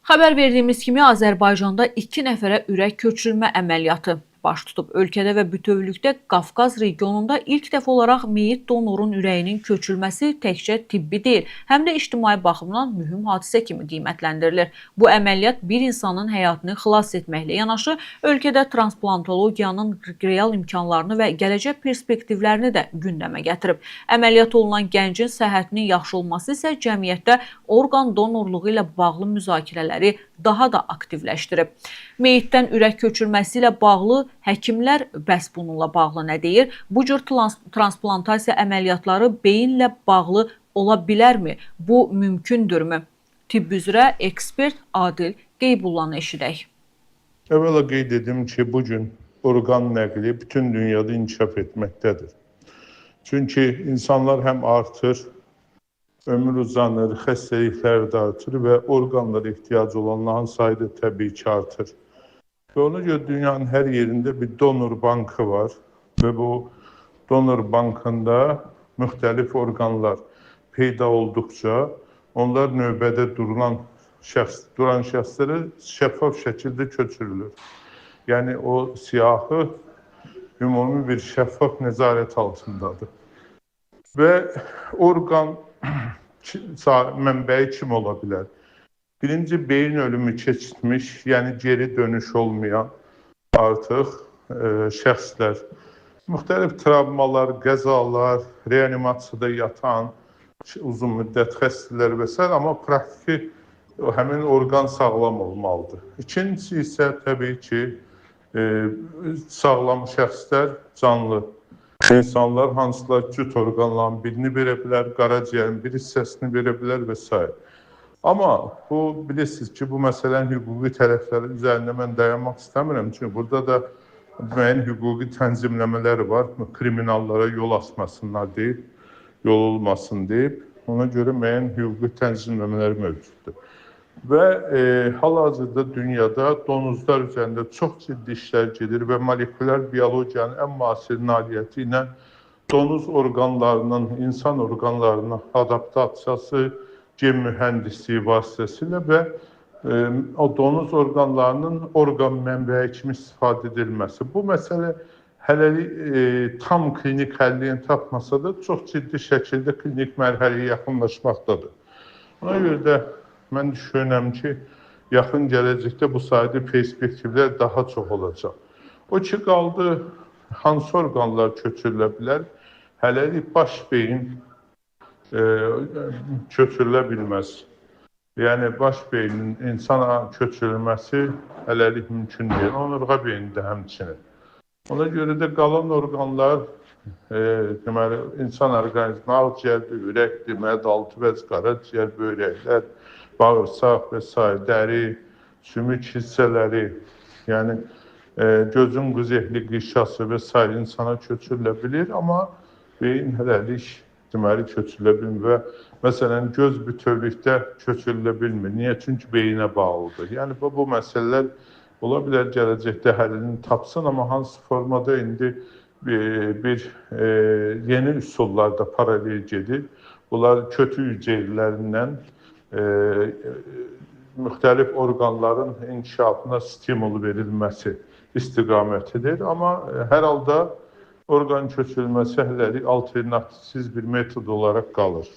Xəbər verdiyimiz kimi Azərbaycanda 2 nəfərə ürək köçürmə əməliyyatı baş tutub. Ölkədə və bütövlükdə Qafqaz regionunda ilk dəfə olaraq meyit donorun ürəyinin köçürülməsi təkcə tibbi deyil, həm də ictimai baxımdan mühüm hadisə kimi qiymətləndirilir. Bu əməliyyat bir insanın həyatını xilas etməklə yanaşı, ölkədə transplantologiyanın real imkanlarını və gələcək perspektivlərini də gündəmə gətirib. Əməliyyat olunan gəncin səhhətinin yaxşı olması isə cəmiyyətdə orqan donorluğu ilə bağlı müzakirələri daha da aktivləşdirib. Meyitdən ürək köçürməsi ilə bağlı həkimlər bəs bununla bağlı nə deyir? Bu cür transplantasiya əməliyyatları beyinlə bağlı ola bilərmi? Bu mümkündürmü? Tibb üzrə ekspert Adil Qeybullanı eşidək. Əvvəla qeyd edim ki, bu gün orqan nəqli bütün dünyada inkişaf etməkdədir. Çünki insanlar həm artır, ömür uzanır, xəstəliklər də artır və orqanlara ehtiyacı olanların sayı da təbii ki artır. Və ona görə dünyanın hər yerində bir donor bankı var və bu donor bankında müxtəlif orqanlar peyda olduqca onlar növbədə duran şəxslərə şəffaf şəkildə köçürülür. Yəni o siyahı ümumi bir şəffaf nəzarət altındadır. Və orqan mənbəyi kim ola bilər? Birinci, beyin ölümü keçirmiş, yəni geri dönüş olmayan artıq şəxslər, müxtəlif travmalar, qəzalar, reanimasiyada yatan uzun müddət xəstələr və s. Amma praktiki həmin orqan sağlam olmalıdır. İkincisi isə təbii ki, sağlam şəxslər, canlı insanlar, hansılar cüt orqanların birini verə bilər, qaraciyərin bir hissəsini verə bilər və s. Amma bu, bilirsiniz ki, bu məsələnin hüquqi tərəfləri üzərində mən dayanmaq istəmirəm. Çünki burada da müəyyən hüquqi tənzimləmələr var, kriminallara yol açmasınlar deyib, yol olmasın deyib. Ona görə müəyyən hüquqi tənzimləmələr mövcuddur. Və hal-hazırda dünyada donuzlar üzərində çox ciddi işlər gedir və molekulyar biologiyanın ən müasir nailiyyəti ilə donuz orqanlarının insan orqanlarına adaptasiyası, gen mühəndisliyi vasitəsilə və o donuz orqanlarının orqan mənbəyi kimi istifadə edilməsi. Bu məsələ hələlik tam klinik həllini tapmasa da çox ciddi şəkildə klinik mərhələyə yaxınlaşmaqdadır. Ona görə də mən düşünürəm ki, yaxın gələcəkdə bu sayda perspektivlər daha çox olacaq. O ki qaldı, hansı orqanlar köçürülə bilər? Hələlik baş beyin köçürülə bilməz. Yəni, baş beynin insana köçürülməsi hələlik mümkün deyil. Onurğa beyni də həmçinin. Ona görə də qalan orqanlar, deməli, insan orqanizmi ağciyərdir, ürəkdir, mədə-altı vəz, qaraciyər, böyrəklər, bağırsaq və s. Dəri, sümük hissələri, yəni gözün quzehli qişası və s. insana köçürülə bilir, amma beyin hələlik deməli köçürülə bilmir və məsələn göz bütövlükdə köçürülə bilmir. Niyə? Çünki beyinə bağlıdır. Yəni bu məsələlər ola bilər gələcəkdə həllini tapsın, amma hansı formada indi bir yeni üsullar da paralel gedir. Bunlar kötü hüceyrələrindən müxtəlif orqanların inkişafına stimul verilməsi istiqamətidir. Amma hər halda orqan köçürülməsi hələlik alternativsiz bir metod olaraq qalır.